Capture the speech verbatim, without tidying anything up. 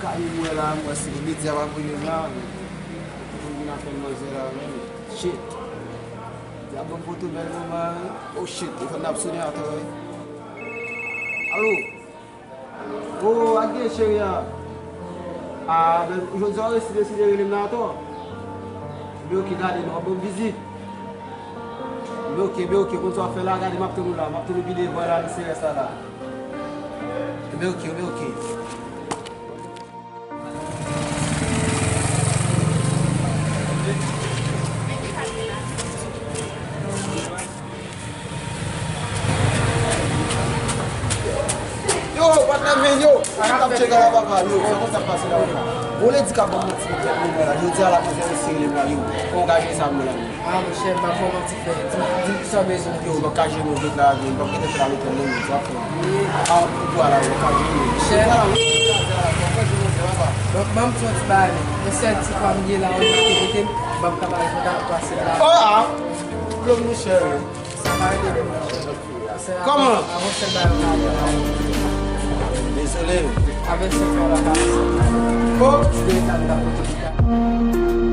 Kay m wè la, m wè se medya w ap rele m la, wi. Pou vin apèl manzè la, wi. Shit. Medya ban m foto bèl manman, wi. Oh shit, telefòn nan ap sonnen atò, wi. Alo? Oh, ak gen cheri a. Ah, men, jodi a w resi deside rele m la atò? Ebyen, oke, gade, non, w ap ban m vizit. Ebyen, oke, ebyen, oke, konn sa w ap fè la, gade, m ap tann ou la, m ap tann ou pi devan la, nan serès la la. Ebyen, oke, ebyen, oke. Yo, patnè, men yo, sa k ap tcheke la, papa, yo, se konsa k pase la, papa. Bon, lè di k ap ban m manti pou tèt mwen la, jodi a la, manzè resi rele m la, yo, fò w ka jere sa pou mwen la, yo. Ah, monchè, m pa fè w manti, frè. Di m, di m kisa w bezwen. Yo, m p ap ka jere mwen vit la, yo, m p ap gentan fè la lotèl, non, yo, sa fè. Wi. Ah, poukwa la, yo, m p ap ka jere mwen. Monchè. Poukwa la, yo, m p ap ka jere mwen, yo, m p ap ka jere mwen, papa. Donk, ban m di w yon ti bagay, men. Yon sèl ti fwa m ye la, yon ti kote m, ban m ka bay kontak pou pase la. Oh, ah! Pwoblèm, monchè, wi. Sa pa rele, monchè. Kòman? Avan sèl bagay, yon bagay. Dezole. Avèk sèl bagay, yon bagay. Oh! Ti de tan nan kote.